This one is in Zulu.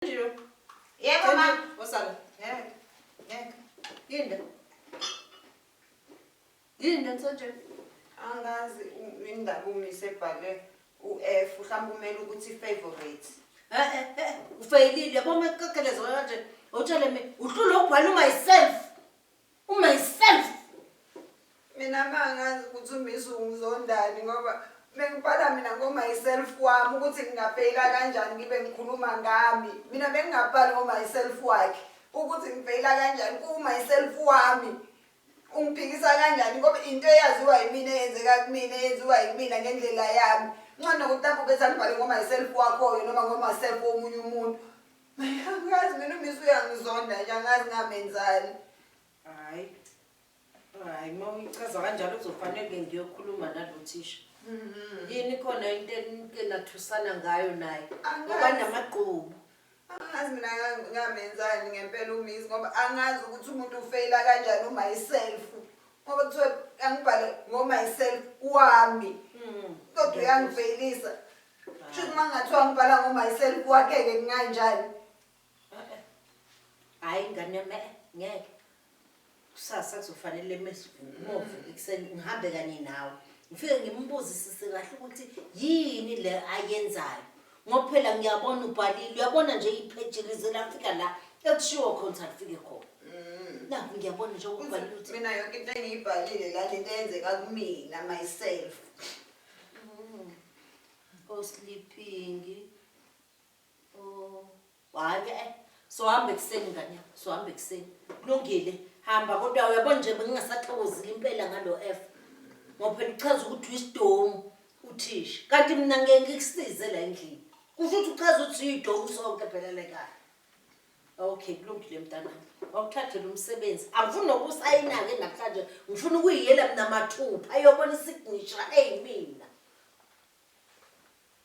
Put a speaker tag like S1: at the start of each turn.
S1: Thenjiwe.
S2: Yebo ma.
S1: Wosala.
S2: Ngeke. Ngeke.
S1: Yini le? Yini le Ntshontshe?
S2: Angazi indaba umise ebhale u-F mhlawumbe kumele ukuthi favorite.
S1: Eh eh eh ufeyilile yabo uma kukekeleza kanje utshele mina uhlulwe ukubhala u-myself. U-myself.
S2: Mina mangazi ukuthi uMiss ungizondani ngoba bengibhala mina ngo-myself wami ukuthi ngingafeyila kanjani ngibe ngikhuluma ngami. Mina bengingabhali ngo-myself wakhe ukuthi ngifeyila kanjani ku-myself wami. Ungiphikisa kanjani ngoba into eyaziwa yimina eyenzeka kumina eyenziwa yimina ngendlela yami. Ngcono ukuthi lapho bethi angibhale ngo-myself wakho-ke noma ngo-myself womunye umuntu. Angazi mina uMiss uyangizonda nje angazi ngamenzani.
S1: Hayi. Hayi uma uyichaza kanjalo kuzofanele ngiyokhuluma nalo thisha. Yini khona into enike nathusana ngayo naye? Ngoba
S2: Angazi.
S1: namagqubu.
S2: Angazi mina ngamenzani ngempela uMiss ngoba angazi ukuthi umuntu ufeyila kanjani u-myself. Ngoba kuthiwa angibhale ngo-myself wami. Kodwa uyangifeyilisa. Shuthi uma kungathiwa ngibhala ngo-myself wakhe-ke kunganjani?
S1: Hayi ingane yami ngeke. Kusasa kuzofanele mesivuka ekuseni ngihambe kanye nawe. Ngifike ngimbuzisise kahle ukuthi yini le ayenzayo. Ngoba phela ngiyabona ubhalile, uyabona nje ipheji lize lafika la ekushiwo khona ukuthi alifike khona. Nakhu ngiyabona nje ukubhalile ukuthi
S2: Mina yonke into engiyibhalile la lento eyenzeka kumina myself.
S1: Oh sleeping. Oh, hayi eh. Sohamba ekuseni ngane yami, sohamba ekuseni. Kulungile, hamba kodwa uyabona nje bengingasathokozile impela ngalo F. Ngoba phela uchaza ukuthi uyisidomu uthisha. Kanti mina ngeke ngikusize la endlini. Kusho ukuthi uchaza ukuthi uyidomu sonke phela la ekhaya. Okay, kulungile mntanami. Awuthathe lo msebenzi. Angifuni nokusayina-ke namhlanje. Ngifuna ukuyiyela mina mathupha ayobona isignature eyimina.